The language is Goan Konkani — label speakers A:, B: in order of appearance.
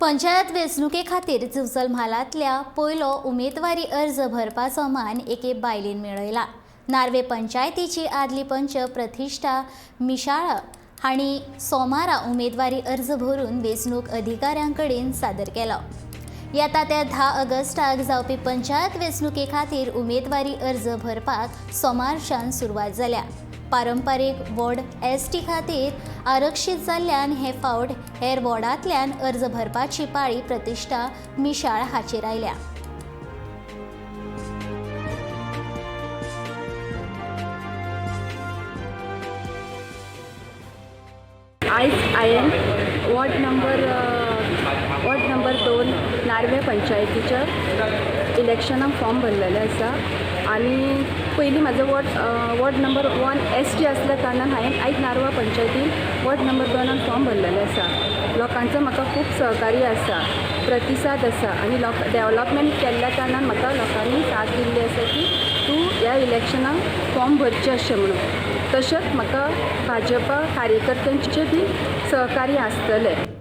A: पंचायत वेंचणुके खातीर दिवचल म्हालांतल्या पयलो उमेदवारी अर्ज भरपाचो मान एके बायलेन मेळयला. नार्वे पंचायतीची आदली पंच प्रतिष्ठा मिशाळ हांणी सोमारा उमेदवारी अर्ज भरून वेंचणूक अधिकाऱ्यां कडेन सादर केलो. येता त्या 10 ऑगस्टाक जावपी पंचायत वेंचणुके खातीर उमेदवारी अर्ज भरपाक सोमारच्यान सुरवात जाल्या. पारंपारीक वॉर्ड एसटी खातीर आरक्षीत जाल्ल्यान हे फावट हेर वॉर्डांतल्यान अर्ज भरपाची पाळी प्रतिष्ठा मिशाळ हाचेर आयल्या.
B: आयज हांवें वॉर्ड नंबर 2 नार्वे पंचायतीच्या इलेक्शनाक फॉर्म भरलेले आसा आनी पयलीं म्हाजो वॉर्ड नंबर 1 एसटी आसल्या कारणान हांवें आयज नार्वा पंचायतीन वॉर्ड नंबर 2 फॉर्म भरलेले आसा. लोकांचो म्हाका खूब सहकार्य आसा, प्रतिसाद आसा आनी लोक डेवलपमेंट केल्ल्या कारणान म्हाका लोकांनी साथ दिल्ली आसा की तूं ह्या इलेक्शनाक फॉर्म भरचें अशें म्हणून. तशेंच म्हाका भाजपा कार्यकर्त्यांचें बी सहकार्य आसतलें.